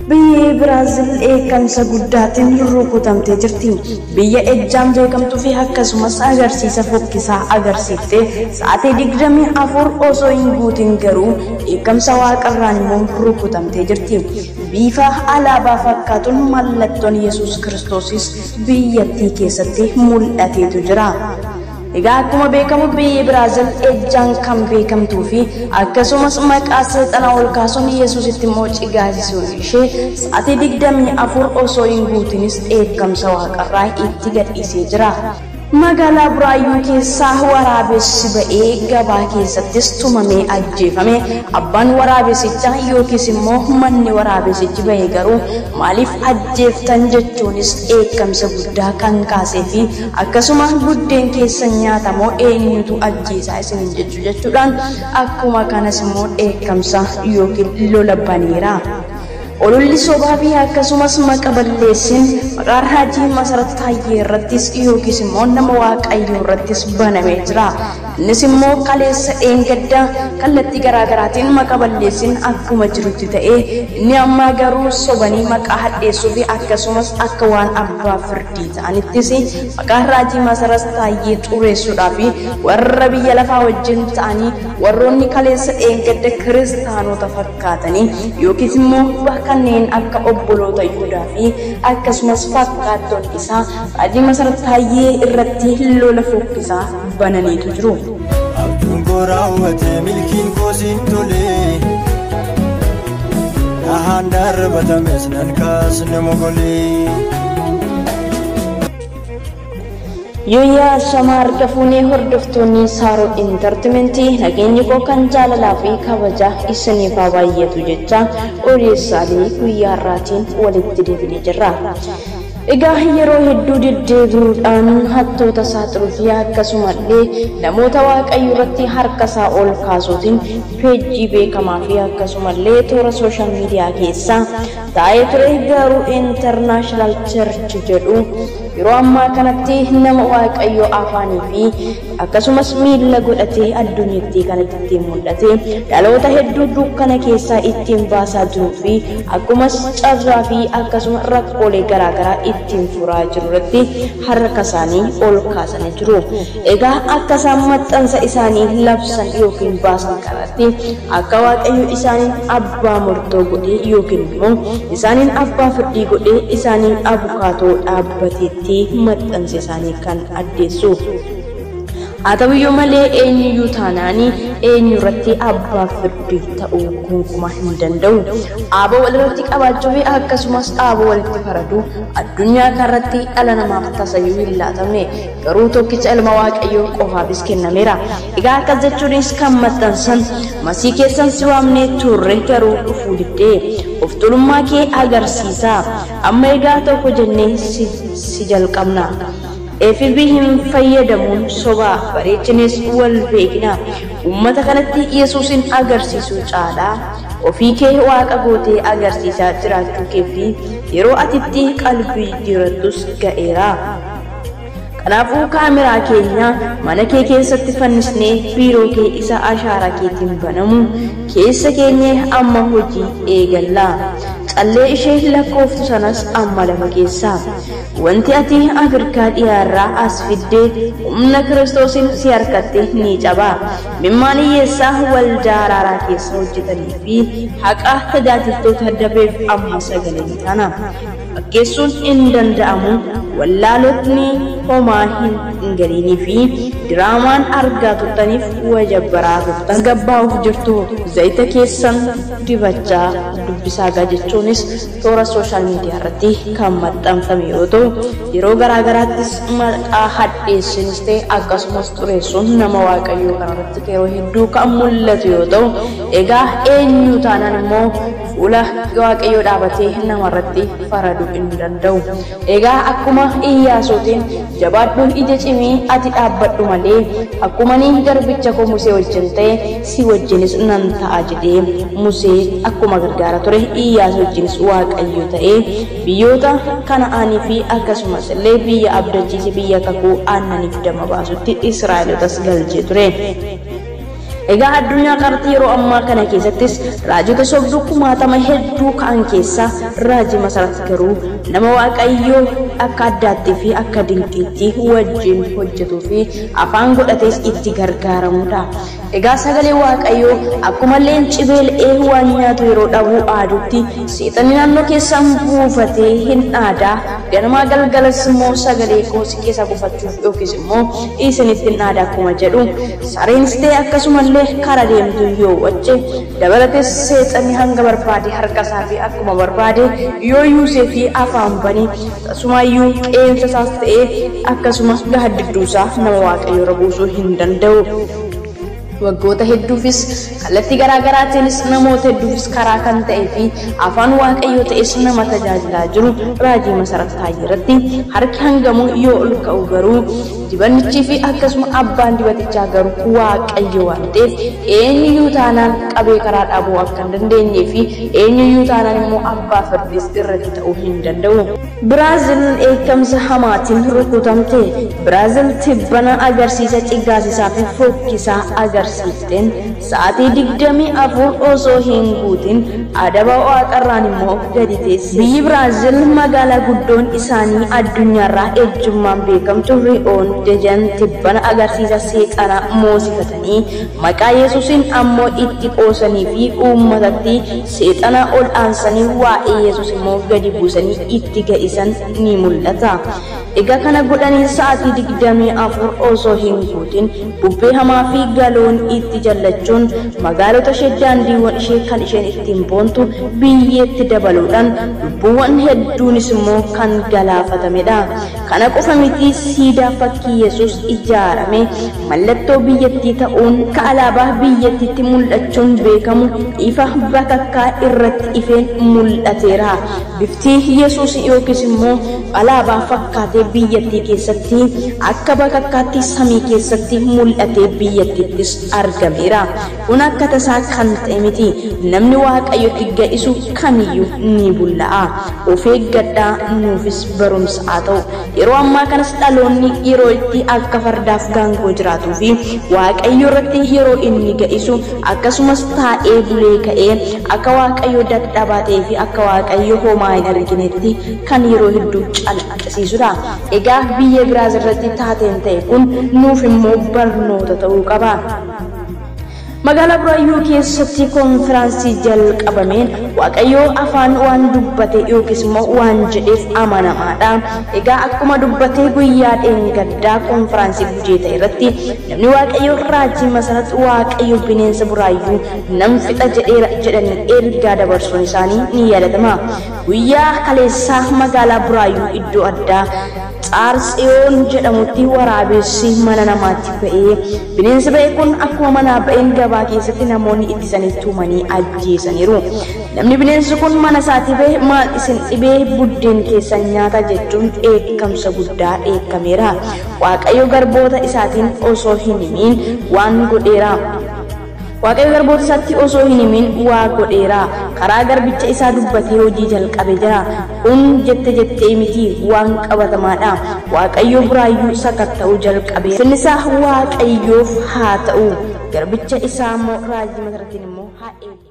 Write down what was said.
Biyyi Biraazil dheekkamsa guddaatiin rukutamtee jirti. Biyya ejjaan beekamtuu fi akkasumas agarsiisa fokkisaa agarsiiftee sa'aatii 24 osoo hin guutin garuu dheekkamsa waaqarraan immoo rukutamtee jirti. Bifa alaabaa fakkaatuun mallattoon Yesuus Kiristoosis biyyattii keessatti mul'ateetu jira. Egaa akkuma beekamu biyyi Biraazil ejjaan kan beekamtuu fi akkasumas maqaa seexanaa ol kaasuun Yesuusitti immoo cigaasisuun ishee sa'aatii 24 osoo hin guutinis dheekkamsa waaqarraa itti gadhiisee jira. Magaalaa Buraayyuu keessaa waraabessi ba'ee gabaa keessattis tumamee ajjeefame. Abbaan waraabessichaa yookiis immoo manni waraabessichi ba'e garuu maaliif ajjeeftan jechuunis dheekkamsa guddaa kan kaasee fi akkasuma buddeen keessan nyaatamoo eenyutu ajjeesaa isiniin jechu jechuudhaan akkuma kanas immoo dheekkamsa yookiin lola baneera. Ololli sobaa fi akkasumas maqa balleessin maqaa raajii Masarat Taayyee irrattis yookiis immoo nama Waaqayyoo irrattis banamee jira. Innis immoo kaleessa dheengaddaa kallattii garaagaraatiin maqa balleessin akkuma jirutti ta'ee inni ammaa garuu sobanii maqaa hadheessuu fi akkasumas akka waan abbaa firdii ta'anittis maqaa raajii Masarat Taayyee xureessuudhaa fi warra biyya lafaa wajjin ta'anii warroonni kaleessa dheengadda kiristaanota fakkaatanii yookiis immoo kanneen akka obboloota Yihudaa fi akkasumas fakkaattoon isaa raajii Masarat Taayyee irratti lola fokkisaa bananiitu jiru. Abjuun koo raawwate milkiin koo siin tole. Dhahaan darbatames nan kaasne mogolee. Yooyyaa shamaa harka fuunee hordoftoonni Saaroo Intartimentii nageenyi koo kan jaalalaa fi kabaja isiniif haa baay'atu jecha odeessaalee guyyaa har'aatiin walitti deebinee jirra. Egaa yeroo hedduu deddeebi'uudhaan hattoota saaxiluu fi akkasumallee namoota Waaqayyo irratti harka isaa ol kaasuutiin peejii beekamaa fi akkasumallee toora sooshaal miidiyaa keessaa taa'ee ture garuu International Church jedhu yeroo ammaa kanatti nama Waaqayyo afaanii fi akkasumas miilla godhatee addunyaatti kanatti ittiin mul'ate dhaloota hedduu dukkana keessaa ittiin baasaa jiruu fi akkumas carraa fi akkasuma rakkoolee garaagaraa ittiin furaa jiru irratti harka isaanii ol kaasanii jiru. Egaa akka isaan maxxansa isaanii labsan yookiin baasan kanatti akka Waaqayyo isaaniin abbaa murtoo godhee yookiin immoo isaaniin abbaa firdii godhee isaaniin abukaatoo dhaabbateetti maxxansa isaanii kan addeessu. Haa ta'uyyuu malee eenyuyyuu taanaanii eenyu irratti abbaa firdii ta'uu gonkumaa hin danda'u. Aaboo walirratti qabaachuu fi akkasumas aaboo walitti faraduu addunyaa kanarratti dhala namaaf tasayyuu hin laatamne garuu tokkicha ilma Waaqayyoo qofaafis kennameera. Egaa akkas jechuunis kan maxxansan masii keessan si waamnee turre garuu dhufuu diddee of tuulummaa kee agarsiisa. Amma egaa tokko jennee si jalqabna. FB hin fayyadamuun sobaa bareechines wal beekna. Uummata kanatti Yesuusin agarsiisuu caalaa ofii kee waaqa gootee agarsiisaa jiraachuu kee fi yeroo atitti qalbii jijjiirrattus ga'eera. Kanaafuu kaameraa keenya mana kee keessatti fannisnee biiroo kee isa ashaaraa keetiin banamu keessa keenyee amma hojii eegalla. Callee ishee lakkooftu sanas amma lafa keessaa. Wanti ati Afrikaa dhiyaarraa as fiddee humna Kiristoosiin si harkatte ni caba. Mimmaan hiyyeessaa waldaa araaraa keessa hojjetanii fi haqa tajaajiltoota dabeef amma sagalee ni taana. Fakkeessuun hin danda'amu wallaalotni homaa hin galiinii fi diraamaan argaa turtaniif wajabbaraa turtan. Gabbaa'uuf jirtu zayita keessan dibachaa dubbisaa gaa jechuunis toora sooshaal miidiyaa irratti kan maxxanfame yoo ta'u yeroo garaagaraattis maqaa hadheessinis ta'e akkasumas xureessuun nama Waaqayyoo kanarratti yeroo hedduu kan mul'atu yoo ta'u egaa eenyu taanaan immoo fuula Waaqayyoo dhaabatee namarratti faraduu hin danda'u. Egaa akkuma Iyyaasuutiin jabaadhu ija cimii ati dhaabbadhu malee akkuma ni garbicha koo Musee wajjin ta'e si wajjinis nan ta'a jedhee Musee akkuma gargaara ture Iyyaasuu wajjinis Waaqayyo ta'ee biyyoota Kana'aanii fi akkasumas illee biyya abdachiise biyya kakuu aannaniif damma baasutti Israa'elotas galchee ture. Egaa addunyaa kanatti yeroo ammaa kana keessattis raajota sobduu kumaatama hedduu ka'an keessaa Raajii Masarat garuu nama Waaqayyoo akka addaattii fi akka dinqiitti wajjin hojjetuu fi afaan godhatees itti gargaaramudha. Egaa sagalee Waaqayyoo akkuma leenci beela'ee waan nyaatu yeroo dhabuu aadutti seexanni naannoo keessaan buufatee hin dhaadaa, ganamaa galgalas immoo sagalee koo si keessa buufachuuf yookiis immoo isinitti hin dhaadaa akkuma jedhu sareenis ta'e akkasumallee karaa deemtu yoo wacce dabalatees seexanni hanga barbaade harka isaa fi akkuma barbaade yoo yuusee fi afaan bane tasumaayyuu qeensa isaas ta'e akkasuma gaaddidduu isaa nama Waaqayyoo irra buusuu hin danda'u. Waggoota hedduufis kallattii garaagaraatiinis namoota hedduufis karaa kan ta'ee fi afaan Waaqayyoo ta'es nama tajaajilaa jiru Raajii Masarat Taayyee irratti harki hangamuu yoo ol ka'u garuu dibannichii fi akkasuma abbaan dibatichaa garuu Waaqayyo waan ta'eef eenyuyyuu taanaan qabee karaa dhaabuu akka hin dandeenyee fi eenyuyyuu taanaan immoo abbaa firdiis irratti ta'uu hin danda'u. Biraazil dheekkamsa hamaatiin rukutamte. Biraazil tibbana agarsiisa cigaasisaa fi fokkisaa agarsiifteen sa'aatii 24 osoo hin guutin adaba waaqarraan immoo gadi teesse. Biyyi Biraazil magaalaa guddoon isaanii addunyaarraa ejjummaan beekamtu Rii'oon Dejan tibbana agarsiisa seexanaa moosifatanii maqaa Yesuusiin ammoo itti qoosanii fi uummatatti seexana ol aansanii waa'ee Yesuus immoo gadi buusanii itti ga'isan ni mul'ata. Egaa kana godhanii sa'aatii 24 osoo hin guutin bubbee hamaa fi galoon itti jallachuun magaalota ishee daandiiwwan ishee kan isheen ittiin boontu biyyeetti dabaluudhaan lubbuuwwan hedduunis immoo kan galaafatamedha. Kana qofa miti, siidaa fakkii Yesuus ijaarame mallattoo biyyattii ta'uun ka alaabaa biyyattiitti mul'achuun beekamu ifa bakakkaa irratti ifeen mul'ateera. Bifti Yesuus yookiis immoo alaabaa fakkaatee biyyattii keessatti akka bakakkaatti samii keessatti mul'atee biyyattiittis argameera. Kun akka tasaa kan ta'e miti. Namni Waaqayyotti ga'isu kamiyyuu ni bulla'a. Of eeggadhaa, nuufis barumsa haa ta'u. Yeroo ammaa kanas dhaloonni yeroo itti akka fardaaf gaangoo jiraatuu fi Waaqayyo irratti yeroo inni ga'isu akkasumas taa'ee bulee ka'ee akka Waaqayyo dadhabaa ta'ee fi akka Waaqayyo homaa hin arginetti kan yeroo hedduu calaqqisiisudha. Egaa biyya Biraazil irratti taateen ta'e kun nuuf immoo barnoota ta'uu qaba. Magaalaa Buraayyuu keessatti konfiraansii jalqabameen Waaqayyoo afaan waan dubbate yookiis immoo waan jedheef amanamaadha. Egaa akkuma dubbate guyyaa dheengaddaa konfiraansii gujee ta'e irratti namni Waaqayyoo Raajii Masarat Waaqayyo bineensa Buraayyuu nam fixa jedheera jedhanii ergaa dabarsuun isaanii ni yaadatama. Guyyaa kaleessaa magaalaa Buraayyuu iddoo addaa Xaartsiyoon jedhamutti waraabessi mana namaatti ba'ee bineensi ba'e kun akkuma manaa ba'een gabaa keessatti namoonni ittisanii tumanii ajjeesaniiru. Namni bineensi kun mana isaatii ba'e maal isin dhibee buddeen keessan nyaata jechuun dheekkamsa guddaa dheekkameera. Waaqayyo garboota isaatiin osoo hin himiin waan godheera. Waaqayyo garboota isaatti osoo hin himin waa godheera. Karaa garbicha isaa dubbatee hojii jalqabe jira. Kun jette jettee miti, waan qabatamaadha. Waaqayyo Buraayyuu sakatta'uu jalqabe. Finnisaa Waaqayyoof haa ta'u. Garbicha isaa immoo Raajii Masaratiin immoo haa eebbisu.